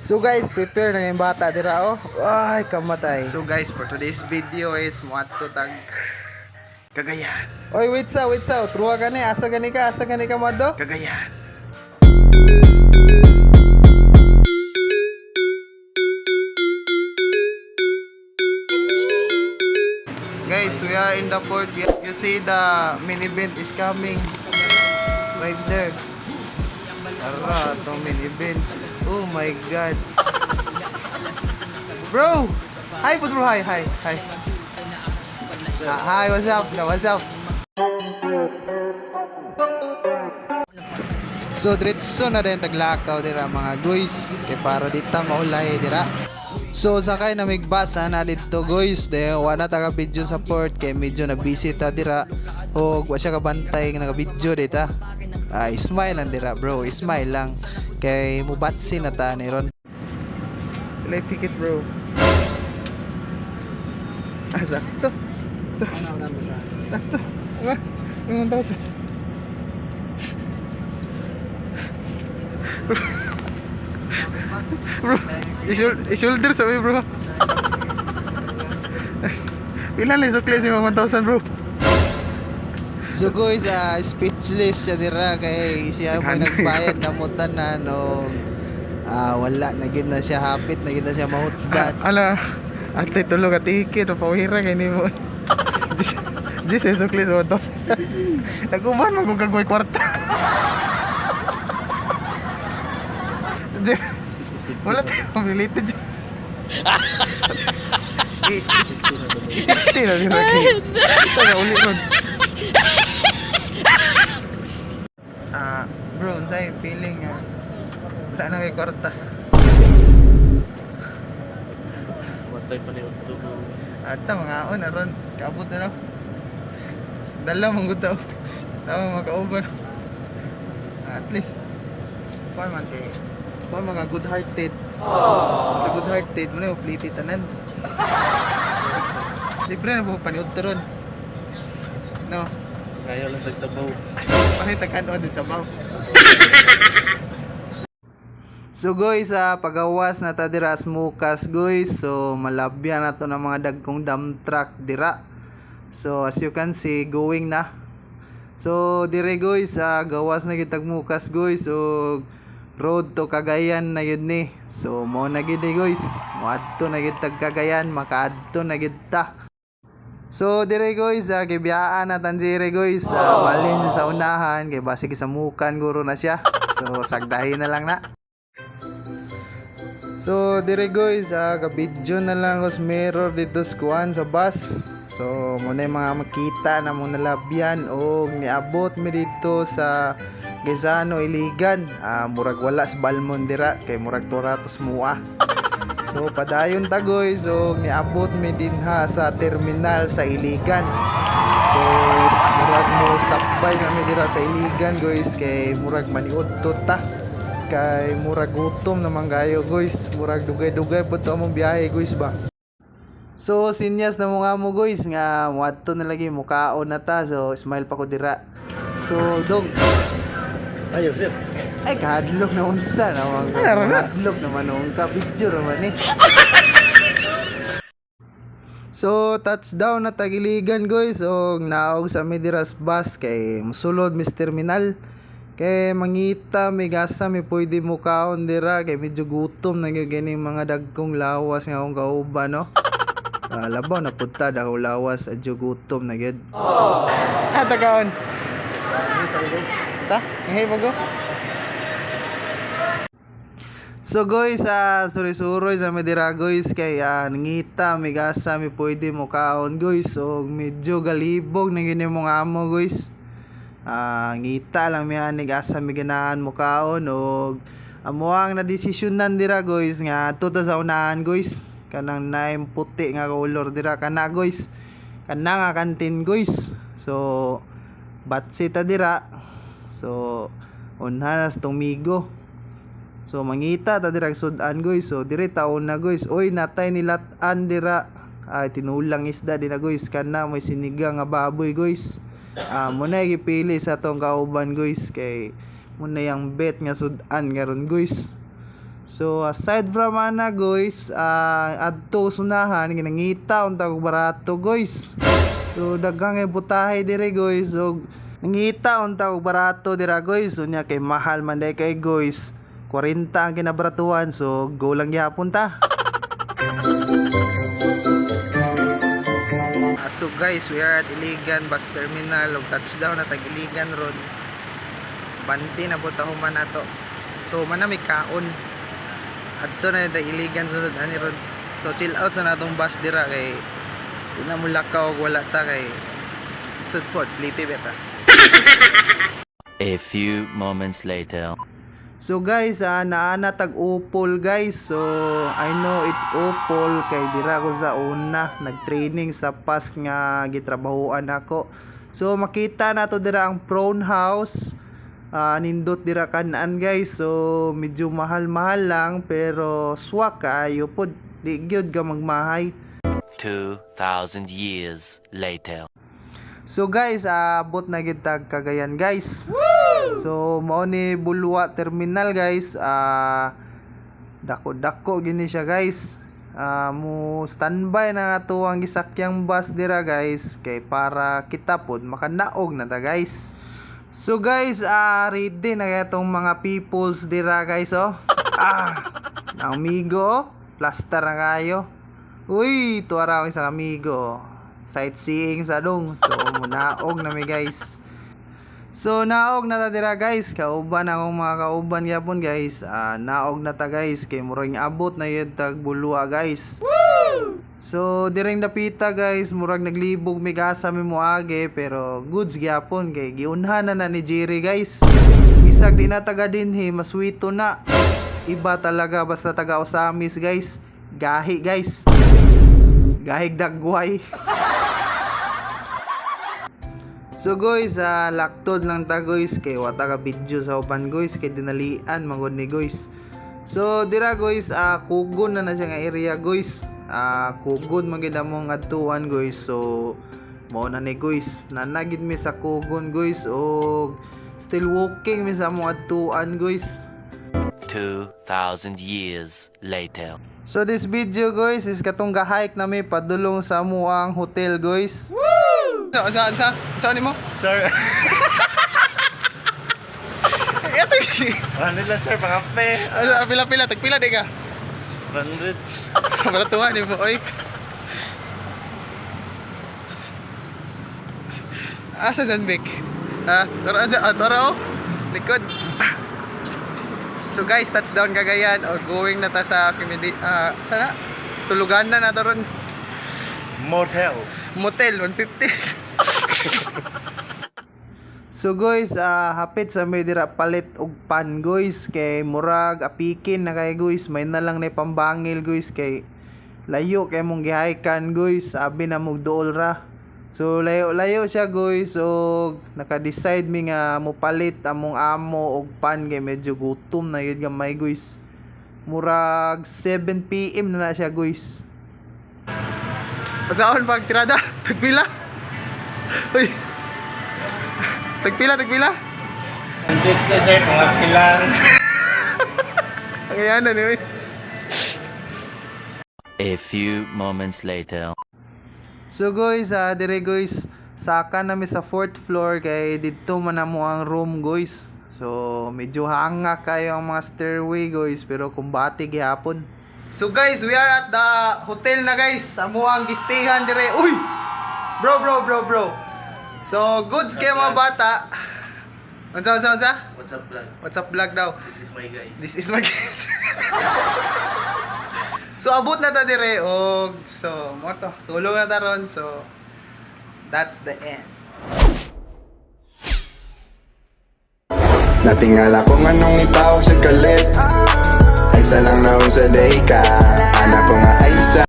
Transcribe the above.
So guys, prepare na yung bata dira oh. Ay, kamatay. So guys, for today's video is muadto tag Cagayan. Oy, wait sa, wait sa. Truwa gani, asa gani ka, asa gani ka moadto? Cagayan. Guys, we are in the port. You see the main event is coming. Right there. Tara, itong main event. Oh my God. Bro! Hi po bro, hi, hi, hi. Ah, hi, what's up? No, what's up? So, diretso na rin taglakaw dira mga guys. Kay para dita maulay dira. So, sakay na migbasa na dito guys. De, wala ta ka video sa port kay medyo na busy ta dira. O wa siya kabantay nga naka-video dita. Ah, smile lang dira bro, smile lang. Kay mubatsi na ta ni ron. Like ticket bro. Ah, sakto. Sakto. Sakto. Ah, 1,000. Bro, i-shoulder sabi bro. Pila lang sukli si 1,000 bro. So guys, speechless siya dira kay siya may nagbayad na mo tanan og wala na gid na siya hapit na gid na siya mahutdan. Ala, ate tulo ka ticket o pawira kay nimo. Dis is sukli sa 1,000. Nag-uban man kung kagway kwarta. Di, wala tayo pamiliti dyan. I-safety na dira kay. Ito na uli nun. Ah, bro, unsay feeling nga wala na kay kwarta. Matay pa ni Otto bro. Ata mga on aron kaabot na no. Dala mong gud tao. Tama makauban. At least kuan man kay kuan mga good hearted. Sa good hearted mo na pliti tanan. Libre na po paniud ron. No, Kaya lang tagsabaw. pakita kan din sa baw. So guys, pagawas na ta dira sa Mukas guys. So malabyan na to ng mga dagkong dump truck dira. So as you can see, going na. So dire guys, gawas na gitag Mukas guys. So road to Cagayan na yun ni. So mo na gid ni guys. Moadto na gid tag Cagayan, makaadto na gid ta. So dire guys, gibiyaan na tan dire guys. Balin siya sa unahan kay basig sa mukan guro na siya. So sagdahin na lang na. So dire guys, ga-video na lang ko sa mirror dito sa kuan sa bus. So muna yung mga makita na mo nalabyan og niabot mi dito sa Gaisano Iligan. Murag wala sa Balmon dira kay murag turatos mua. So padayon ta guys, so niabot mi dinha sa terminal sa Iligan. So murag mo stop by kami dira sa Iligan guys kay murag maniudto ta. Kay murag gutom naman kayo guys, murag dugay-dugay po to among biyahe guys ba. So sinyas na mo nga mo guys nga muadto na lagi mukaon na ta, so smile pa ko dira. So dong, Ayaw sir. ay kahadlok na unsa na Ay, ara na. kahadlok naman noon ka video naman eh. So touchdown na tagiligan guys og naog sa Midiras bus kay musulod mis terminal kay mangita mi gasa mi pwede mo kaon dira kay medyo gutom na gyud ganing mga dagkong lawas nga akong kauban no. Labaw na punta dagkong lawas adyo gutom na gyud. Ah, tagaon. Ta, ngayon bago. So guys, suri-suroy sa Medira guys kay nangita mi gasa mi pwede mo kaon guys. So medyo galibog na gini mo nga amo guys. Ngita lang mi anig asa mi ganahan mo kaon og amo ang nadesisyonan dira guys nga adto ta sa unahan guys. Kanang naim puti nga color dira kana guys. Kana nga kantin guys. So batsi ta dira. So unhanas tumigo. So mangita ta dira sudan guys. So dire taon na guys. Oy natay nilatan dira. Ay tinulang isda din na guys. Kana may sinigang nga baboy guys. Mo na gipili sa atong kauban guys kay mo na yang bet nga sudan karon guys. So aside from ana guys, adto sunahan ginangita unta og barato, guys. So daghang kay putahe dire, guys. So nangita unta og barato dira, guys. Unya kay mahal man day kay, guys. 40 ang kinabaratuhan, so go lang gyapon ta. So guys, we are at Iligan Bus Terminal ug touchdown na tag Iligan ron. Banti na po ta human nato. So man na may kaon. Adto na ta Iligan sunod ani ron. So chill out sa natong bus dira kay di na mo lakaw og wala ta kay sud pod pliti beta. A few moments later. So guys, naana tag Opol, guys. So I know it's Opol kay dira ko sa una nag-training sa past nga gitrabahoan ako. So makita nato dira ang Prone House. Nindot dira kanan, guys. So medyo mahal-mahal lang pero swak kaayo pod. Di gyud ka magmahay. 2,000 years later. So guys, abot na gid tag Cagayan, guys. So mao ni Bulua Terminal, guys. Dako-dako gini siya, guys. Mo standby na ato ang gisakyang bus dira, guys, kay para kita pod makanaog na ta, guys. So guys, ready na kaya tong mga peoples dira, guys, oh. Amigo, oh. Plaster na kayo. Uy, tuwara akong isang amigo, oh. Sightseeing sa dong. So, munaog na mi, guys. So, naog na ta dira, guys. Kauban akong mga kauban gyapon, guys. Naog na ta, guys. Kay murag abot na yun tag Bulua, guys. So, direng dapita, guys, murag naglibog mi gasa mi moagi pero goods gyapon kay giunhan na na ni Jerry, guys. Bisag di na taga dinhi, maswito na. Iba talaga basta taga Osamis, guys. Gahi, guys. Gahig dagway. So guys, laktod lang ta, guys, kay wata ka video sa uban, guys, kay dinalian magod ni, guys. So dira, guys, kugon na na siya nga area, guys. Kugon man gid among adtuan, guys. So mao na ni, guys. Nanagid mi sa kugon, guys, og still walking mi sa among adtuan, guys. 2,000 years later. So this video, guys, is katong ga-hike nami padulong sa amuang hotel, guys. Sa sa sa sa nimo? Sir, Ito. 100 lang, sir, pangape. Asa pila pila tag pila di ka? 100. Baratuhan nimo oy. Asa Zanbik? Ha? Tara ah, tara oh. Likod. So guys, touchdown Cagayan or going na ta sa accommodate sana tulugan na nato ron. Motel. Motel 150. So guys, hapit sa may dira palit og pan, guys, kay murag apikin na kay, guys, may na lang na pambangil, guys, kay layo kay mong gihaykan, guys, abi na mog duol ra. So layo layo siya, guys, so naka-decide mi nga mopalit among amo og pan kay medyo gutom na yun gamay, guys. Murag 7 PM na na siya, guys. Saan pag tirada? Tagpila. Uy. Tagpila, tagpila. 100 sir, pangape lang. Ang yanan ni oy. A few moments later. So guys, dire guys, saka nami sa fourth floor kay didto man namo ang room, guys. So medyo hanga kayo ang mga stairway, guys, pero kumbati gihapon. So guys, we are at the hotel na, guys. Amo ang gistayhan dire. Uy! Bro, bro, bro, bro. So, goods kay mga bata. Unsa, unsa, unsa? What's up, vlog? What's up vlog daw? This is my guys. This is my guest. So abot na ta dire og so mo to. Tulog na ta ron. So that's the end. Natingala kung anong itawag sa kalit. Ay sa lang naon sa day ka.